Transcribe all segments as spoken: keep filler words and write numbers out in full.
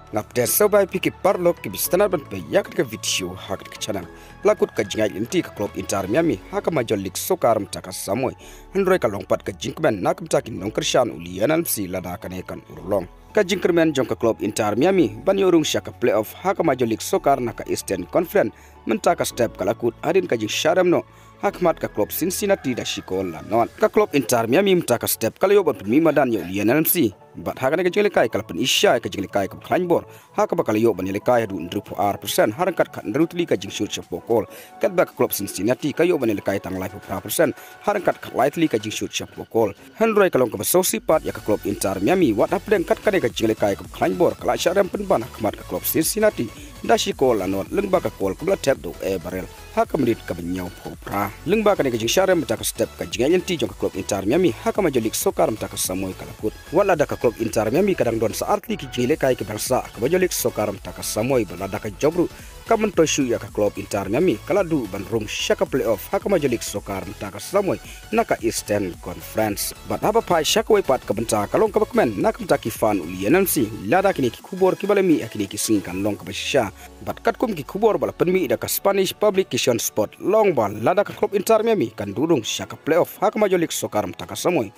Nga pdiang sngewbha ïa phi ki paralok kiba sngewtynnat ban peit ïa kane ka video ha kane ka channel. La kut ka jingïaid lynti ka klub Inter Miami ha ka Major League Soccer mynta ka samoi. Hynrei ka long pat ka jingkmen na ka bynta ki nongkyrshan u Lionel Messi lada kane kan urlong. Ka jingkyrmen jong ka klub Inter Miami ban ïoh rung sha ka playoff ha ka Major League Soccer na ka Eastern Conference mynta ka step ka la kut hadien ka jingshah rem noh ha khmat ka klub Cincinnati da shi kol la nod. Ka klub Inter Miami mynta ka step ka la ïoh ban pynmih madan ïa u Lionel Messi. Bad ha kane ka jingïalehkai ka la pyni sha ka jingïalehkai kaba khlaiñ bor ha kaba ka la ïoh ban ïalehkai haduh hynriewphew ar percent ha ryngkat khathynriew tylli ka jingshut shapoh kol. Katba ka klub Cincinnati ka ïoh ban ïalehkai tang laiphew phra percent ha ryngkat khatlai tylli ka jingshut shapoh kol. Hynrei ka long kaba sngewsih pat ïa ka klub Inter Miami wat hapdeng kat kane ka jingïalehkai kaba khlaiñ bor ka la shah rem pynban ha khmat ka klub Cincinnati da shi kol la nod lyngba ka kol kaba la thep da u Eberel ha ka minit kaba hynñiewphew phra. Lyngba kane ka jingshah rem mynta ka step ka jingïaid lynti jong ka klub Inter Miami ha ka Major League Soccer mynta ka samoi ka la kut. Wat lada ka klub Inter Miami ka dang don sa ar tylli ki jingïalehkai kiba dang sah ha ka Major League Soccer mynta ka samoi bad lada ka jop ruh ka myntoi shuh ïa ka klub Inter Miami ka la duh ban rung sha ka playoff ha ka Major League Soccer mynta ka samoi na ka Eastern Conference. Bad haba phai sha kawei pat ka bynta ka long kaba kmen na ka bynta ki fan u Lionel Messi lada kine ki khubor kiba la mih ha kine ki sngi kan long kaba shisha. Bad katkum ki khubor ba la pynmih da ka Spanish Publication Sport long ba lada ka klub Inter Miami kan duh rung sha ka playoff ha ka Major League Soccer mynta ka samoi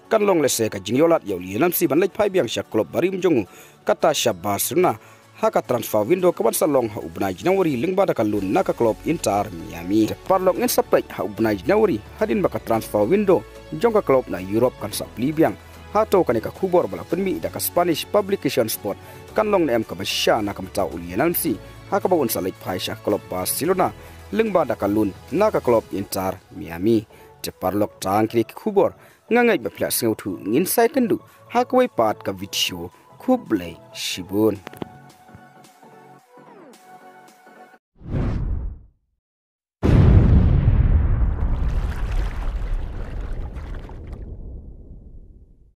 kan long lehse ka jingïoh lad ïa u Lionel Messi ban leit phai biang sha klub barim jong u kata sha Barcelona ha ka transfer window kaban sa long ha u bnai January lyngba da ka loan na ka klub Inter Miami. Te paralok ngin sa peit ha u bnai January hadien ba ka transfer window jong ka klub na Europe kan sa plie biang. Hato kane ka khubor ba la pynmih da ka Spanish Publication Sport kan long ne em kaba shisha na ka bynta u Lionel Messi ha kaba un sa leit phai sha ka klub Barcelona lyngba da ka loan na ka klub Inter Miami. Te paralok tang kine ki khubor nga ngeit ba phi la sngewthuh ngin sa ïakynduh ha kawei pat ka video. Khublei shibun.